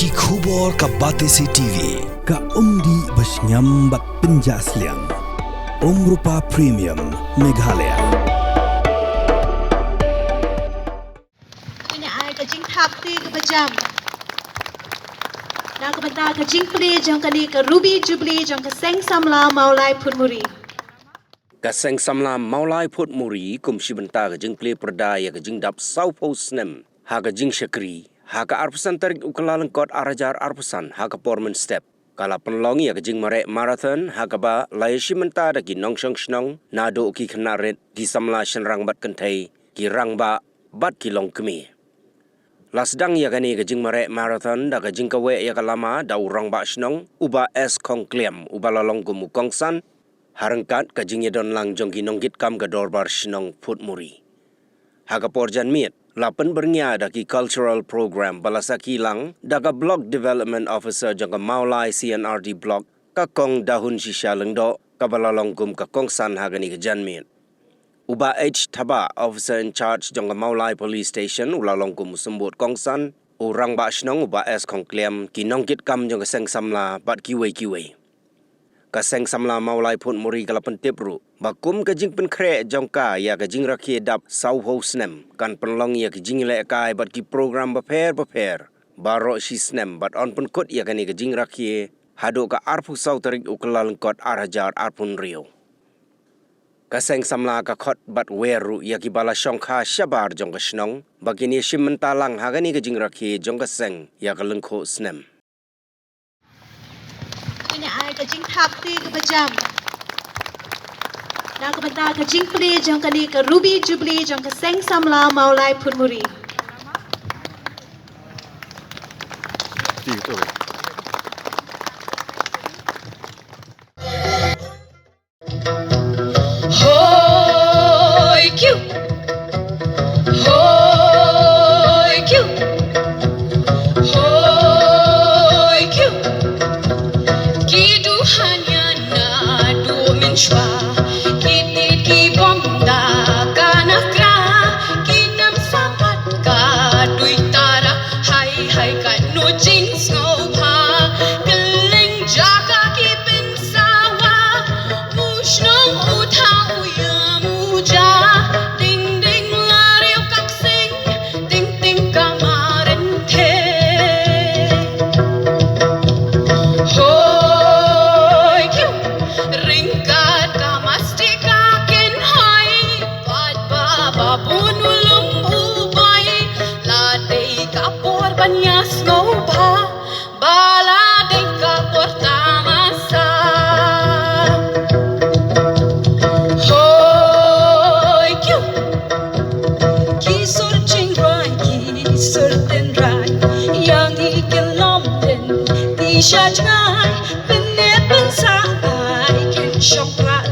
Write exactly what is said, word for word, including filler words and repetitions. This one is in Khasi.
Ki khubor ka Batesi T V, ka umdih ba shngiam bad pynjah sliang. Umrupa Premium, Meghalaya. Ngin ai ka jingthap kti kaba jam na ka bynta ka jingplie jong kane ka Ruby Jubilee jong ka Seng Samla Mawlai Phutmuri. Ka Seng Samla Mawlai Phutmuri kum shi bynta ka jingplie pyrda ïa ka jingdap sawphew snem ha ka jingshakri, ha ka arphew san tarik u Kyllalyngkot ar hajar arphew san ha ka por mynstep ka la pynlong ïa ka jingmareh marathon ha kaba la ïashim bynta da ki nongshong shnong naduh ki khynnah rit, ki samla shynrang bad kynthei, ki rangbah bad ki longkmie. La sdang ïa kane ka jingmareh marathon da ka jingkaweh ïa ka lama da u rangbah shnong u Bah S Khongkliam uba la long kum u kongsan, ha ryngkat ka jingïadon lang jong ki nongkitkam ka Dorbar Shnong Phutmuri. Ha ka por janmiet la pynbyrngia da ki cultural program ba la sakhi lang da ka Block Development Officer jong ka Mawlai C and R D Block, ka Kong Dahunshisha Lyngdoh, kaba la long kum ka kongsan ha kane ka janmiet. U Bah H Thabah, Officer in Charge jong ka Mawlai Police Station, u la long kum u symbud kongsan, u rangbah shnong u Bah S Khongkliam, ki nongkitkam jong ka Seng Samla bad kiwei kiwei. Ka Seng Samla Mawlai Phutmuri ka la pyntip ruh ba kum ka jingpynkhreh jong ka ïa ka jingrakhe dap sawphew snem, kan pynlong ïa ki jingïalehkai bad ki program bapher bapher baroh shi snem bad yn pynkut ïa kane ka jingrakhe haduh ka arphew saw tarik u Kyllalyngkot ar hajar arphew hynriew. Ka Seng Samla ka khot bad wer ruh ïa kiba la shongkha shabar jong ka shnong ba kin ïashim bynta lang ha kane ka jingrakhe jong ka seng ïa ka lyngkhuh snem. Ngin ai ka jingthap kti kaba jam na ka bynta ka jingplie jong kane ka Ruby Jubilee jong ka Seng Samla Mawlai Phutmuri. Hoi kiu, hoi kiu, hoi kiu. Ki duhan ïa naduh mynshuwa, ki tied ki bom da ka nakra, ki nam sapat ka dui tara, hai hai katno jingsngewbha, kylleng jaka ki pynsawa, u shnong u thaw u ïam u ja, ding ding la riew ka ksing, ting ting ka marenthe. Hoi kiu, ryngkat ka mastika kin hoi, pat ba ba bun u lum u boi, la dei ka por ban ïasngewbha, ba la dei ka por tamasa. Hoi kiu, ki sur chingrai, ki sur tynrai, ïa ngi ki lom lynti sha jngai, pyneh pynsah ai kin shong rah